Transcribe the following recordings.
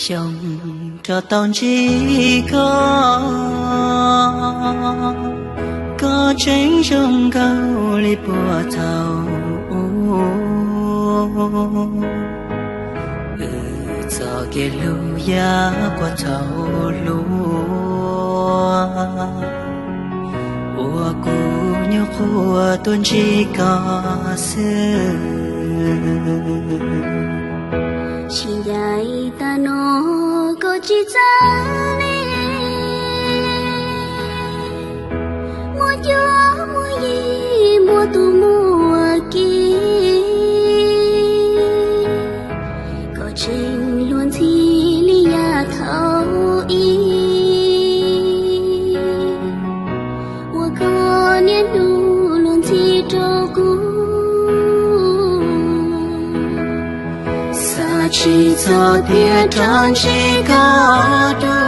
Xyoo rau tau ntsib koj, koj tseem zoo nkaus li puag thaum ub. Wb txoj kev hlub yav puag thaum hluas, uas kuv nyuam qhuav tuaj ntsib koj xwb. Tsis ncaim tas no koj tsis txawj li, muaj cuab muaj yig muaj tus muaj ki, koj tseem luag ntxhi li yav thaum ub, uas koj niaj hnub luag ntxhi rau kuv. Xav tsis txog tias rov ntsib koj dua,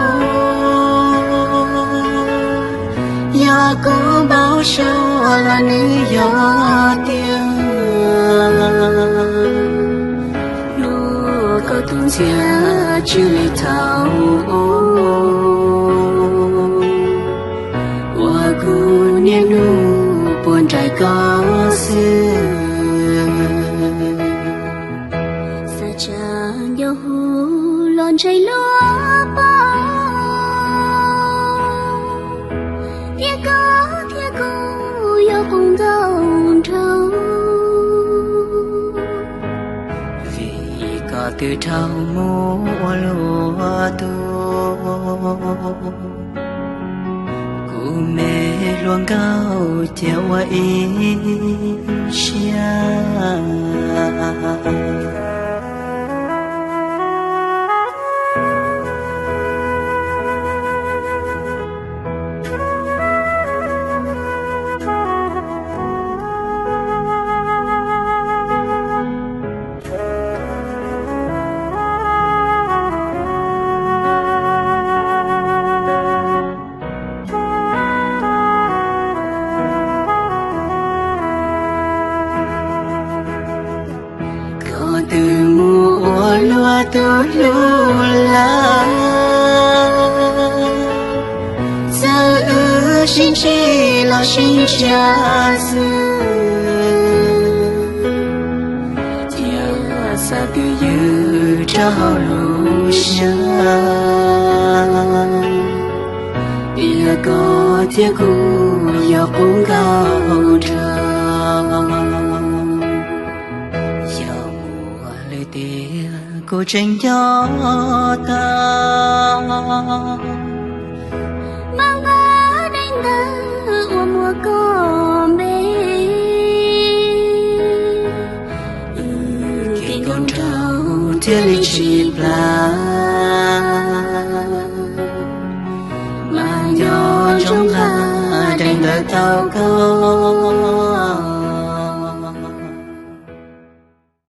yog kuv npau suav los nws yog tiag. Hnub koj tus ntxhiab tsw li thaum ub, uas kuv niaj hnub puag nraim koj xwb. Xav tsa ncauj hu los ntshai luag paub, tias koj thiab kuv yog qub nkauj nraug, vim koj twb dhau mus ua luag tug. Kuv me hluas nkauj cia ua ib siab. Koj twb mus ua luag tug hlub lawm, txawm wb sib ntsib los sib ntsiag xwb, thiab xav twj ywm rau hauv lub siab, tias koj thiab kuv yog qub nkauj nraug. Yog muaj lwm tiam kuv tseem nco tau, mas npaj daim ntawv uas muaj koj npe, wb kev nkauj nraug thiaj li tsis plam. Mas nco ntsoov nqa daim ntawv tau koj.